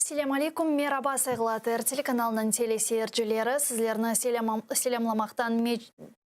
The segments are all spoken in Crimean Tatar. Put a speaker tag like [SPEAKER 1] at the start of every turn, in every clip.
[SPEAKER 1] Selâm aleyküm, meraba, sayğılı ATR telekanalınıñ teleseyircileri! Sizlerni selâmlamaqtan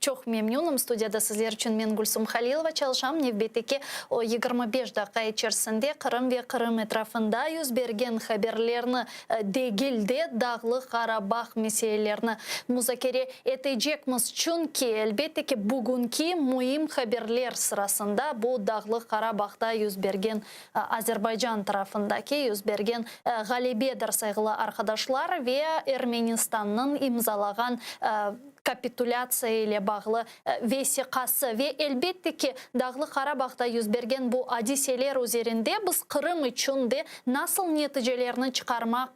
[SPEAKER 1] çoq memnünim. Studiyada sizler içün men, Gülsum Halilova, çalışam. Nevbetteki o 25 daqqa içerisinde Qırım ve Qırım etrafında yüz bergen haberlerni degil de, Dağlı Qarabağ meselelerini muzakere etecekmiz. Çünki, elbette ki, bugünki müim haberler sırasında bu Dağlı Qarabağda yüz bergen Azerbaycan tarafındaki yüz bergen ğalebedir, sayğılı arqadaşlar, ve Ermenistannıñ imzalağan kapitulâtsiya ile bağlı vesiqası. Ve, elbette ki, Dağlı Qarabağda yüz bergen bu adiseler üzerinde biz Qırım içün de nasıl neticelerni çıqarmaq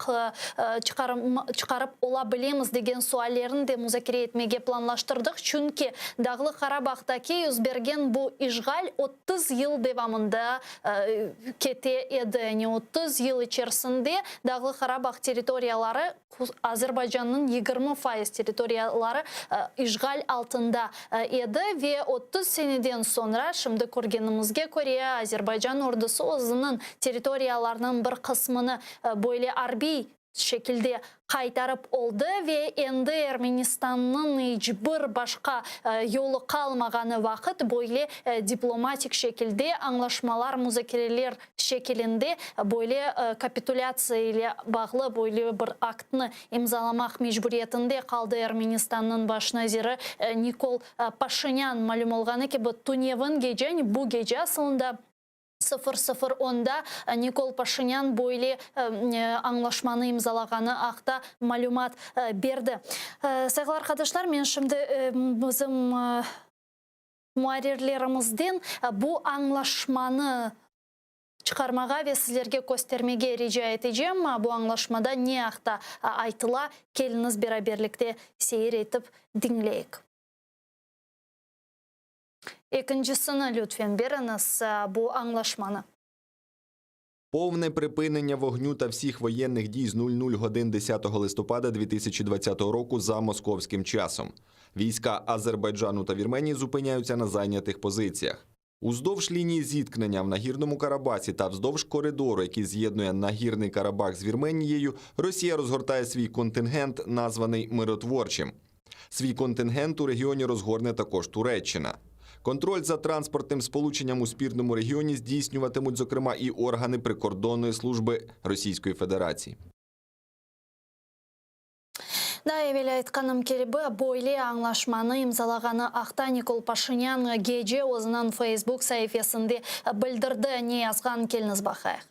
[SPEAKER 1] çıqarıp ola bilemiz degen suallerni de muzakere etmege planlaştırdıq, çünki Dağlı Qarabağdaki yüz bergen bu işğal 30 yıl devamında kete edi. Yani 30 yıl içerisinde Dağlı Qarabağ territoriyaları, Azerbaycannıñ 20% territoriyaları işğal altında edi ve 30 seneden soñra, şimdi körgenimizge köre, Azerbaycan ordusı özüniñ territoriyalarınıñ bir qısmını böyle arbiy şekilde qaytarıp oldı ve endi Ermenistannıñ iç bir başqa yolu qalmağanı vaqıt böyle diplomatik şekilde añlaşmalar, muzakereler şekilinde böyle kapitulâtsiya ile bağlı böyle bir aktnı imzalamaq mecburiyetinde qaldı Ermenistannıñ baş naziri Nikol Paşinân. Malüm olğanı kibi, tünevin gece, yani bu gece asılında, Sıfır sıfır onda Nikol Paşinân böyle añlaşmanı imzalağanı aqta malümat berdi. Sayğılı arqadaşlar, men şimdi bizim muarrirlerimizden bu añlaşmanı çıqarmağa ve sizlerge köstermege rica etecem. Bu añlaşmada ne aqta aytıla, keliñiz beraberlikte seyir etip diñleyik. Ekincisini lütfen beriñiz, bu añlaşmanı.
[SPEAKER 2] Повне припинення вогню та всіх воєнних дій з 00 годин 10 листопада 2020 року за московським часом. Війська Азербайджану та Вірменії зупиняються на зайнятих позиціях. Уздовж лінії зіткнення в Нагірному Карабасі та вздовж коридору, який з'єднує Нагірний Карабах з Вірменією, Росія розгортає свій контингент, названий миротворчим. Свій контингент у регіоні розгорне також Туреччина. Контроль за транспортним сполученням у спірному регіоні здійснюватимуть, зокрема, і органи прикордонної служби Російської Федерації.
[SPEAKER 1] Daa evel aytqanım kibi, böyle añlaşmanı imzalağanı aqta Nikol Paşinân gece özüniñ Facebook saifesinde bildirdi. Ne yazğan, keliñiz baqayıq.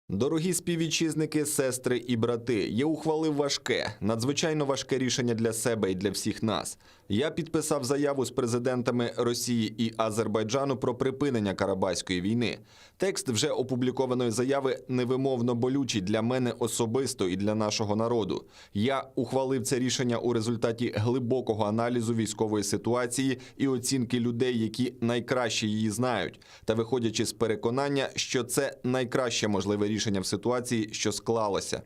[SPEAKER 2] Дорогі співвітчизники, сестри і брати, я ухвалив важке, надзвичайно важке рішення для себе і для всіх нас. Я підписав заяву з президентами Росії і Азербайджану про припинення Карабаської війни. Текст вже опублікованої заяви невимовно болючий для мене особисто і для нашого народу. Я ухвалив це рішення у результаті глибокого аналізу військової ситуації і оцінки людей, які найкраще її знають, та виходячи з переконання, що це найкраще можливе рішення в ситуації, що склалася.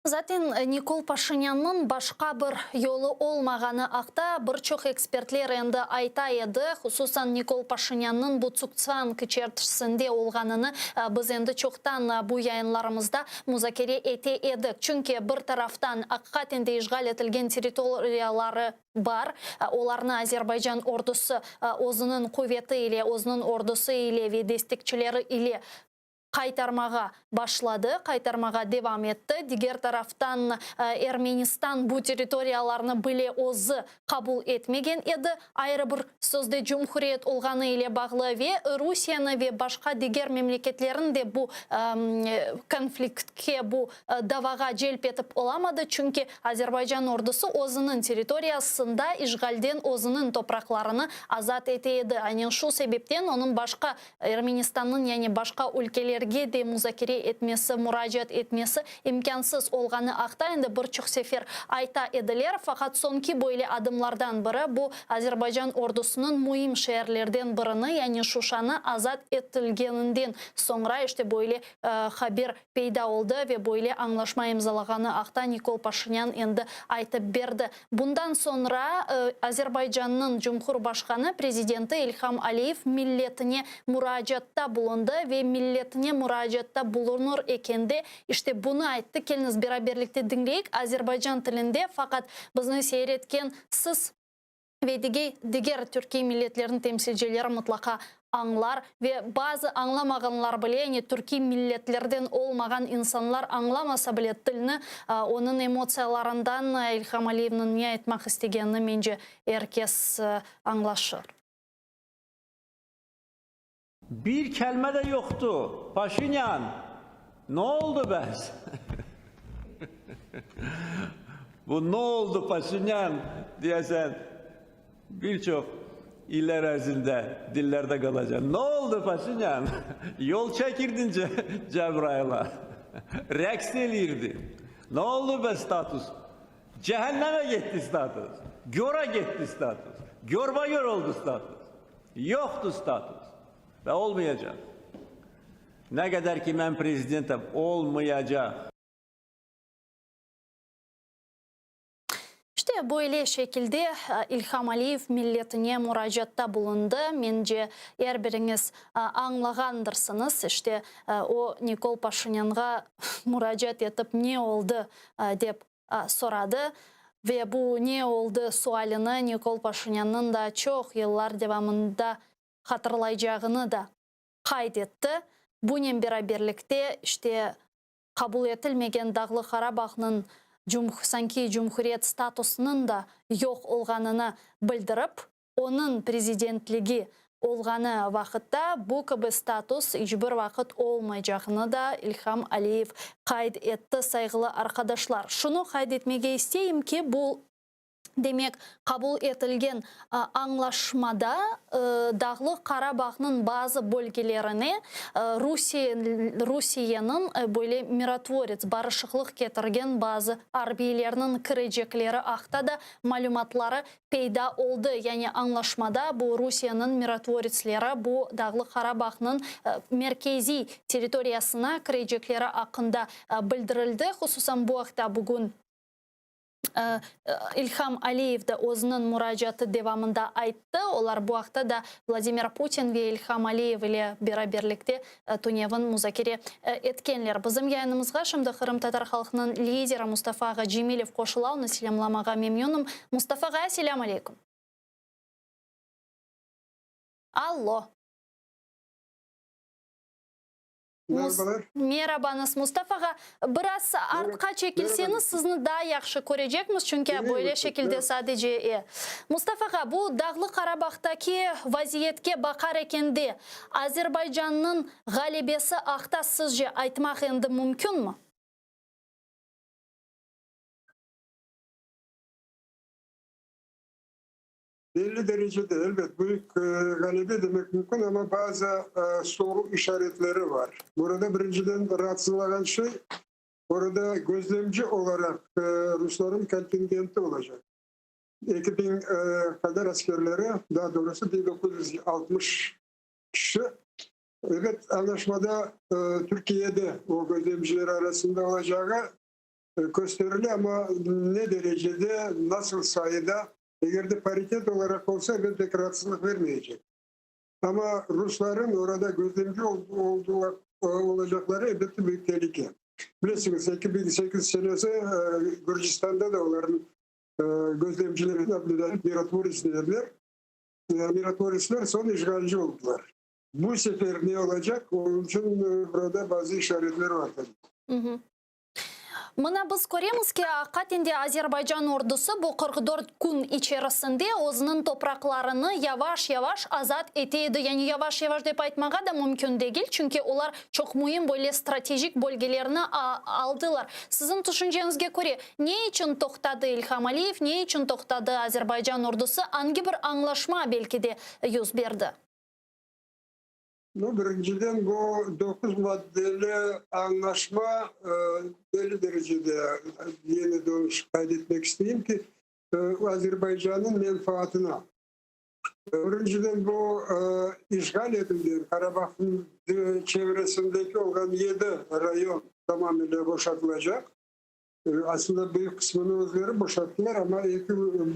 [SPEAKER 1] Zaten Nikol Paşinânnıñ başqa bir yolu olmağanı aqta bir çoq ekspertler endi ayta edi. Hususan Nikol Paşinânnıñ bu tsugtsvang içerisinde olğanını biz endi çoqtan bu yayınlarımızda muzakere ete edik. Çünki bir taraftan aqiqaten de işğal etilgen territoriyaları bar, olarnı Azerbaycan ordusı özüniñ quveti ile, özüniñ ordusı ile ve destekçileri ile qaytarmağa başladı, qaytarmağa devam etti. Diger taraftan, Ermenistan bu territoriyalarnı bile özü qabul etmegen edi, ayrı bir sözde cumhuriyet olğanı ile bağlı ve Rusiyeni ve başqa diger memleketlerni de bu konfliktke, bu davağa celp etip olamadı, çünki Azerbaycan ordusı özüniñ territoriyasında işğalden özüniñ topraqlarını azat ete edi. Aynen şu sebepten onıñ başqa Ermenistannıñ, yani başqa ülkeler. liderlerge de muzakere etmesi, muracaat etmesi imkânsız olğanı aqta endi bir çoq sefer ayta ediler. Faqat soñki böyle adımlardan biri, bu Azerbaycan ordusınıñ müim şeerlerden birini, yani Şuşanı azat etilgeninden soñra işte böyle haber peyda oldı ve böyle añlaşma imzalağanı aqta Nikol Paşinyan endi aytıp berdi. Bundan soñra Azerbaycannıñ Cumhurbaşqanı, prezidenti, İlham Aliyev milletine muracaatta bulundı ve milletine muracaatta bulunır ekende işte bunı ayttı. Keliñiz beraberlikte diñleyik Azerbaycan tilinde, faqat bizni seyir etken siz ve diger türkiy milletlerniñ temsilcileri mıtlaqa añlar ve bazı añlamağanlar bile, yani türkiy milletlerden olmağan insanlar añlamasa bile tilni, onıñ emotsiyalarından İlham Aliyevniñ ne aytmaq istegenini, mence, er kes añlaşır.
[SPEAKER 3] Bir kelme de yoqtu, Paşinyan, ne oldı bes? Bu ne oldı, Paşinyan, diyesen, bir çoq iller erzinde dillerde qalacaq. Ne oldı, Paşinyan? Yol çekirdin Cebraila, reqs eliyirdin. Ne oldı be status? Cehenneme ketti status, göre ketti status, görba-gör oldı status. Yoqtı status ve olmayacaq. Ne qadar ki men prezidentim, olmayacaq.
[SPEAKER 1] İşte, böyle şekilde İlham Aliyev milletine muracaatta bulundı. Mence, er biriñiz añlağandırsıñız. İşte, o, Nikol Paşinânğa muracaat etip, ne oldı, dep soradı. Ve bu ne oldı sualini Nikol Paşinânnıñ da çoq yıllar devamında hatırlaycağını da qayd etti. Bunen beraberlikte, işte, qabul etilmegen Dağlı Qarabağnıñ sanki cumhuriyet statusınıñ da yoq olğanını bildirip, onıñ prezidentligi olğanı vaqıtta bu kibi status iç bir vaqıt olmaycağını da İlham Aliyev qayd etti. Sayğılı arqadaşlar, şunı qayd etmege isteyim ki, bu, demek, qabul etilgen añlaşmada Dağlıq Qarabağnıñ bazı bölgelerine Rusiye Rusiyeniñ böyle mirotvorets, barışıqlıq ketirgen bazı arbiylerniñ kirecekleri aqta da malümatları peyda oldı. Yani añlaşmada bu Rusiyeniñ mirotvoretsleri bu Dağlıq Qarabağnıñ merkeziy territoriyasına kirecekleri aqqında bildirildi. Hususan bu aqta bugün İlham Aliyev de özüniñ muracaatı devamında ayttı. Olar bu aqta da Vladimir Putin ve İlham Aliyev ile beraberlikte tünevin muzakere etkenler. Bizim yayınımızğa şimdi qırımtatar halqınıñ lideri Mustafa ağa Cemilev qoşula, onı selâmlamağa memnünim. Mustafa ağa, selâm aleyküm. Allo.
[SPEAKER 4] Merhabalar.
[SPEAKER 1] Merabañız, Mustafa ağa. Biraz artqa çekilseñiz, sizni daa yahşı körecekmiz, çünki böyle şekilde sadece e. Mustafa ağa, bu Dağlı Qarabağdaki vaziyetke baqar ekende, Azerbaycannıñ ğalebesi aqta sizce aytmaq endi mümkünmi?
[SPEAKER 4] Belli derecede, elbet, büyük ğalebe demek mümkün, amma bazı soru işaretleri var. Burada birinciden raatsızlağan şey, orada gözlemci olaraq rusların kontingenti olacaq. 2000 qadar askerleri, daa doğrusı 1960 kişi. Elbet, añlaşmada Türkiye de o gözlemciler arasında olacağı kösterile, amma ne derecede, nasıl sayıda, eger de paritet olaraq olsa, elbet, pek raatsızlıq vermeycek. Amma rusların orada gözlemci olacaqları, elbette, büyük telüke. Bilesiñiz, 2008 senesi Gürcistanda da olarnıñ gözlemcileri mirotvorets dediler. Mirotvoretsler soñ işğalci oldılar. Bu sefer ne olacaq, onıñ içün burada bazı işaretler bar tabii.
[SPEAKER 1] Mına biz köremiz ki, aqiqaten de Azerbaycan ordusı bu 44 kün içerisinde özüniñ topraqlarını yavaş-yavaş azat ete edi. Yani yavaş-yavaş dep aytmağa da mümkün degil, çünki olar çoq müim böyle stratejik bölgelerni aldılar. Siziñ tüşünceñizge köre, ne içün toqtadı İlham Aliyev, ne içün toqtadı Azerbaycan ordusı, angi bir añlaşma belki de yüz berdi?
[SPEAKER 4] Nu, birinciden, bu doquz maddeli añlaşma belli derecede, yene de qayd etmek isteyim ki, Azerbaycannıñ menfaatına. Birinciden, bu işğal etilgen Qarabağnıñ çevresindeki olğan yedi rayon tamamile boşatılacaq. Aslında büyük qısmını özleri boşattılar, amma eki,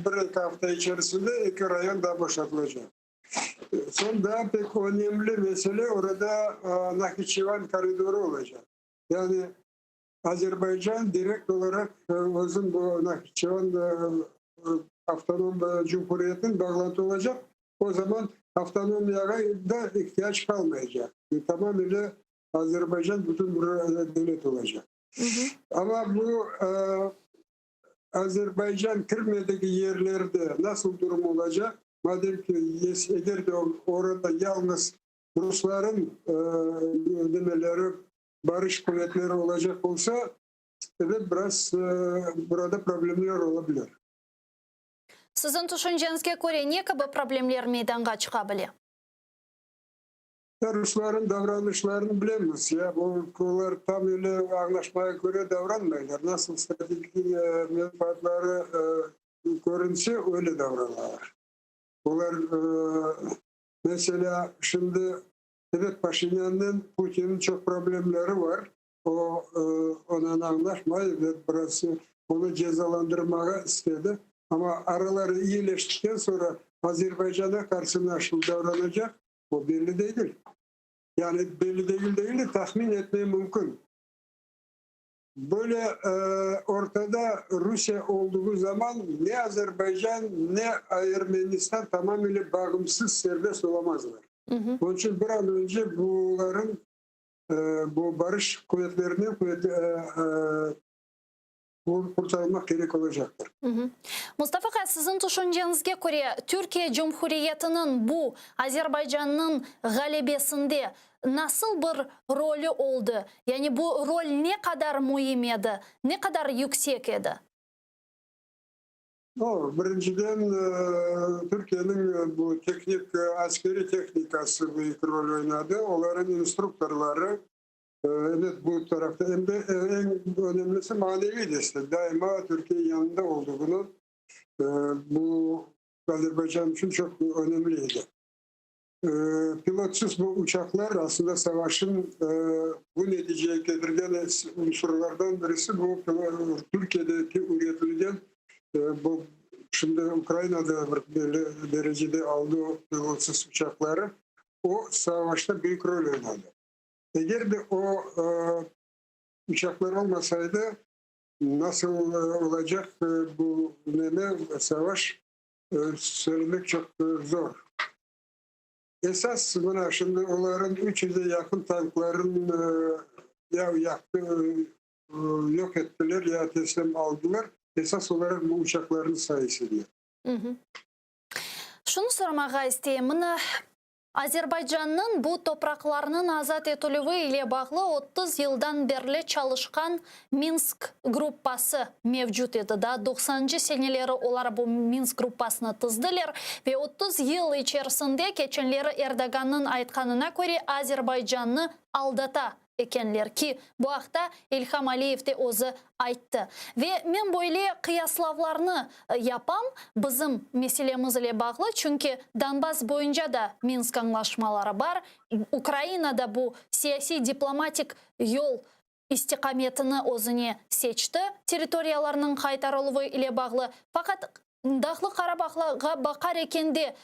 [SPEAKER 4] bir-eki afta içerisinde eki rayon daa boşatılacaq. Soñ daa pek önemli mesele, orada Nahiçevan koridorı olacaq. Yani Azerbaycan direkt olaraq özüñ bu Nahiçevan avtonom cumhuriyetinen bağlantı olacaq, o zaman avtonomiyağa da ihtiyac qalmaycaq. Tamamile Azerbaycan bütün bir devlet olacaq. Amma bu Azerbaycan kirmedigi yerlerde nasıl durum olacaq, madem ki, eger de orada yalnız rusların nimeleri, barış quvetleri olacaq olsa, evet, biraz burada problemler ola bilir.
[SPEAKER 1] Siziñ tüşünceñizge köre, ne kibi problemler meydanğa çıqa bile?
[SPEAKER 4] Ya rusların davranışlarını bilemiz, ya bu olar tam öyle añlaşmağa köre davranmaylar, nasıl strategik menfaatları körünse, öyle davranalar. Olar, meselâ, şimdi, evet, Paşinânnen Putinniñ çoq problemleri bar, o, onen añlaşmay, evet, biraz onı cezalandırmağa istedi, amma araları iyileştikten soñra Azerbaycana qarşı nasıl davranacaq, O belli degil. Yani belli degil degil de, tahmin etmey mümkün. Böyle ortada Rusiye olduğu zaman ne Azerbaycan, ne Ermenistan tamamile bağımsız, serbest olamazlar. Onıñ içün bir an önce buların, bu barış quvetlerinen qurtarmaq kerek olacaqtır.
[SPEAKER 1] Mustafa ağa, siziñ tüşünceñizge köre, Türkiye Cumhuriyetiniñ bu Azerbaycannıñ ğalebesinde nasıl bir rolü oldı? Yani bu rol ne qadar müim edi, ne qadar yüksek edi?
[SPEAKER 4] O, birinciden, Türkiyeniñ bu tehnik, askeriy tehnikası büyük rol oynadı, olarnıñ instruktorları Ebet, bu tarafta em de eñ önemlisi maneviy destek, daima Türkiye yanında olduğını, bu Azerbaycan içün çoq önemli edi. Pilotsız bu uçaqlar aslında savaşın bu neticege ketirgen unsurlardan birisi bu Türkiyedeki üretilgen bu şimdi Ukrainada bir belli derecede aldı o pilotsız uçaqları, o savaşta büyük rol oynadı. Eger de o uçaqlar olmasaydı, nasıl olacaq bu neme, savaş, söylemek çoq zor. Esas mına şimdi olarıñ üç yüze yaqın tankların ya yaqtı, yoq ettiler, ya teslim aldılar, esas olaraq bu uçaqlarnıñ sayesinde.
[SPEAKER 1] Şunı soramağa isteyim, mına Azerbaycannıñ bu topraqlarnıñ azat etilüvi ile bağlı 30 yıldan berli çalışqan Minsk gruppası mevcut edi. Daa doqsanıncı seneleri olar bu Minsk gruppasını tizdiler ve 30 yıl içerisinde keçenleri Erdogannıñ aytqanına köre Azerbaycannı aldata ekenler ki, bu aqta İlham Aliyev de özü ayttı. Ve men böyle qıyaslavlarnı yapam, bizim meselemiz ile bağlı, çünki Donbass boyunca da Minsk añlaşmaları bar, Ukraina da bu siyasiy-diplomatik yol istiqametini özüne seçti, territoriyalarnıñ qaytarıluvı ile bağlı. Faqat Dağlı Qarabağğa baqar ekende,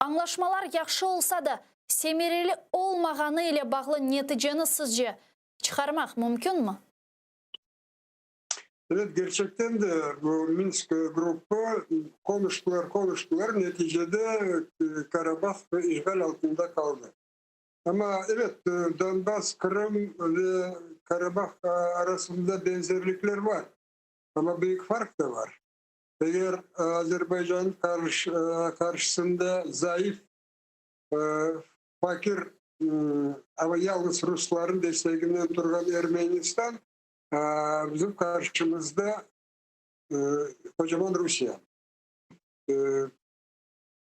[SPEAKER 1] Añlaşmalar yahşı olsa da, semereli olmağanı ile bağlı neticeni sizce çıqarmaq mümkünmi?
[SPEAKER 4] Evet, kerçekten de bu Minsk gruppu qonuştılar, qonuştılar, neticede Karabah işğal altında qaldı. Amma, evet, Donbass, Qırım ve Karabah arasında benzerlikler bar, amma büyük farq da bar. Eger Azerbaycan qarşısında zayıf, fakir, amma yalnız rusların desteginen turğan Ermenistan, bizim qarşımızda qocaman Rusiye.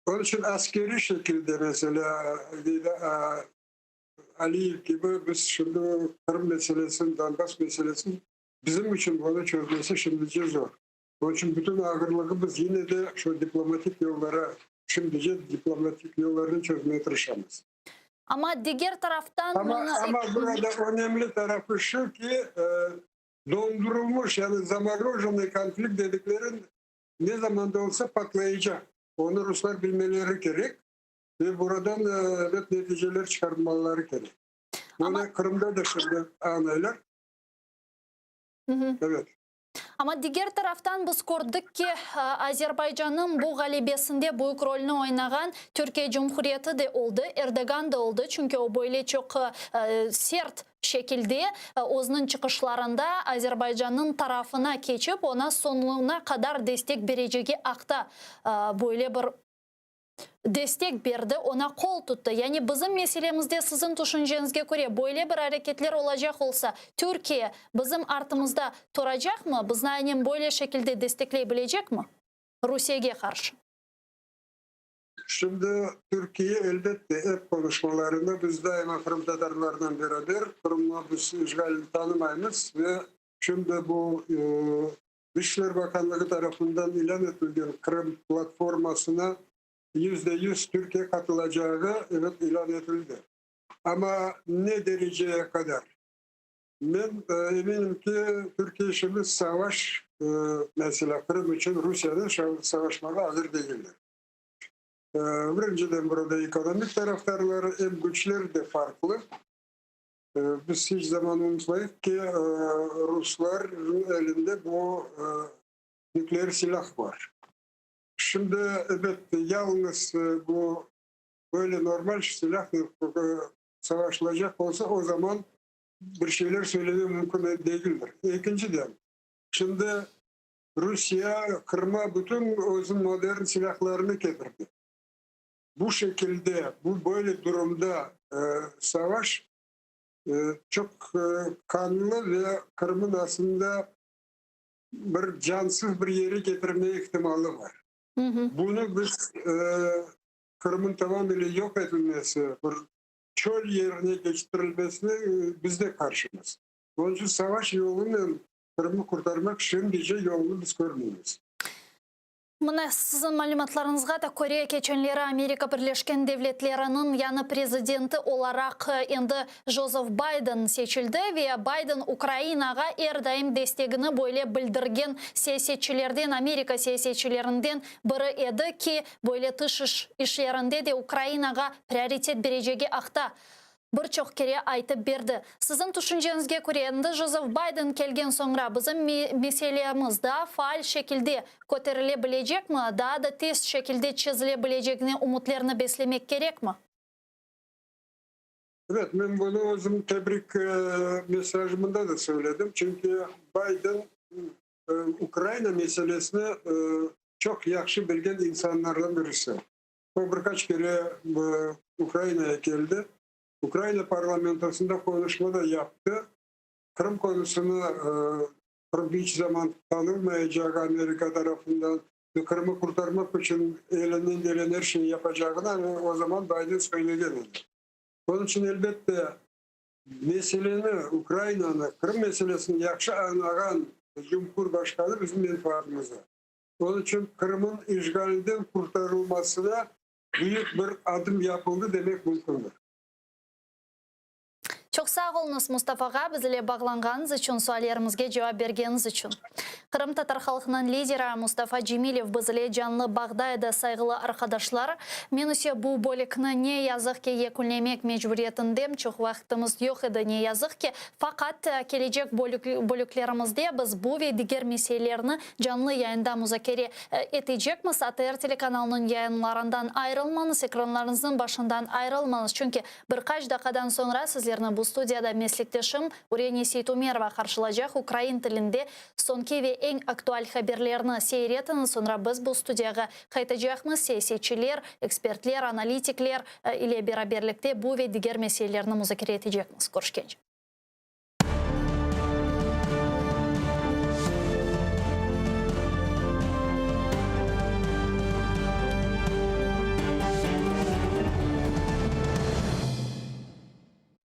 [SPEAKER 4] Onun için askeri şekilde mesela Aliyev gibi biz şimdi Qırım meselesini, Donbass meselesini bizim için bunu çözmesi şimdice zor. Onun için bütün ağırlığı biz yine de şu diplomatik yollara, şimdice diplomatik yollarını çözmeye tırışamız.
[SPEAKER 1] Amma diger taraftan
[SPEAKER 4] Ama,
[SPEAKER 1] mına
[SPEAKER 4] ama burada önemli tarafı şu ki dondurulmuş yani zamorojенный konflikt dediklerin ne zaman da olsa patlayacak. Onu Ruslar bilmeleri gerek ve buradan evet neticeler çıkarmaları gerek. Bunu
[SPEAKER 1] Ama
[SPEAKER 4] Kırım'da da şimdi anlaylar. Evet.
[SPEAKER 1] Amma diger taraftan biz kördik ki, Azerbaycannıñ bu ğalebesinde büyük rolni oynağan Türkiye Cumhuriyeti de oldı, Erdoğan da oldı, çünki o böyle çoq sert şekilde özüniñ çıqışlarında Azerbaycannıñ tarafına keçip, oña soñuna qadar destek berecegi aqta böyle bir destek berdi, oña qol tuttı. Yani bizim meselemizde siziñ tüşünceñizge köre böyle bir areketler olacaq olsa, Türkiye bizim artımızda turacaqmı, bizni aynen böyle şekilde destekley bilecekmi Rusiyege qarşı?
[SPEAKER 4] Şimdi Türkiye elbette hep konuşmalarında biz daima Qırımtatarlarla beraber Qırım'ı biz işgalini tanımaymız ve şimdi bu Dışişler Bakanlığı tarafından ilan etilgen Qırım platformasına %100 Türkiye katılacağı evet ilan etildi. Ama ne dereceye kadar? Men eminim ki Türkiye şimdi savaş mesela Qırım için Rusya'dan savaşmağa hazır değiller. Birinciden burada ekonomik taraftarları hem güçleri de farklı. Biz hiç zaman unutmayıq ki Rusların elinde bu nükleer silah var. Şimdi evet yalnız bu böyle normal silahla savaşılacak olsa o zaman bir şeyler söyleme mümkün değildir. İkinciden, şimdi Rusya Kırım'a bütün özün modern silahlarını getirdi. Bu şekilde, bu böyle durumda savaş çok kanlı ve Kırım'ın aslında bir cansız bir yere getirme ihtimali var. Bunu biz Kırım'ın tamamıyla yok edilmesi, bir çöl yerine geçtirilmesine biz de karşıyız. Onun için savaş yoluyla Kırım'ı kurtarmak şimdice yolunu biz görmüyoruz.
[SPEAKER 1] Mına siziñ malümatlarıñızğa da köre keçenleri Amerika Birleşken Devletleriniñ yañı prezidenti olaraq endi Joseph Biden seçildi ve Biden Ukrainağa er daim destegini böyle bildirgen siyasetçilerden, Amerika siyasetçilerinden biri edi ki, böyle tış işlerinde de Ukrainağa prioritet berecegi aqta bir çoq kere aytıp berdi. Siziñ tüşünceñizge köre, endi Joseph Biden kelgen soñra bizim meselemiz daa faal şekilde köterile bilecekmi, daa da tez şekilde çezile bilecegine ümütlerni beslemek kerekmi?
[SPEAKER 4] Evet, men bunı özüm tebrik mesajımda da söyledim. Çünki Biden Ukraina meselesini çoq yahşı bilgen insanlardan birisi. O bir qaç kere Ukrainaya keldi. Ukraina parlamentosunda konuşma da yaptı. Qırım konusunu Qırım hiç zaman tanılmayacağı Amerika tarafından ve Qırım'ı kurtarmak için elinden gelen her şeyi yapacağını o zaman Biden söylegen edi. Onun için elbette meseleni, Ukrainanı, Qırım meselesini yahşı añlağan Cumhurbaşqanı bizim menfaatımızda. Onun için Qırım'ın işgalinden kurtarılmasına büyük bir adım yapıldı demek mümkündür.
[SPEAKER 1] Çoq sağ oluñız, Mustafa ağa, biz ile bağlanğanıñız içün, suallerimizge cevap bergeniñiz içün. Qırımtatar halqınıñ lideri Mustafa Cemilev biz ile canlı bağda edi, sayğılı arqadaşlar. Men ise bu bölükni ne yazıq ki yekünlemek mecburiyetindem, çoq vaqtımız yoq edi ne yazıq ki. Faqat kelecek bölüklerimizde biz bu ve diger meselelerni canlı yayında muzakere etecekmiz. ATR telekanalınıñ yayınlarından ayırılmañız, ekranlarıñıznıñ başından ayırılmañız, çünki bir qaç daqqadan soñra sizlerni bu studiyada meslekdeşim Ureniye Seytumerova qarşılacaq ukrain tilinde soñki ve eñ aktual haberlerni seyir etiñiz, soñra biz bu studiyağa qaytacaqmız, siyasetçiler, ekspertler, analitikler ile beraberlikte bu ve diger meselelerni muzakere etecekmiz. Körüşkence.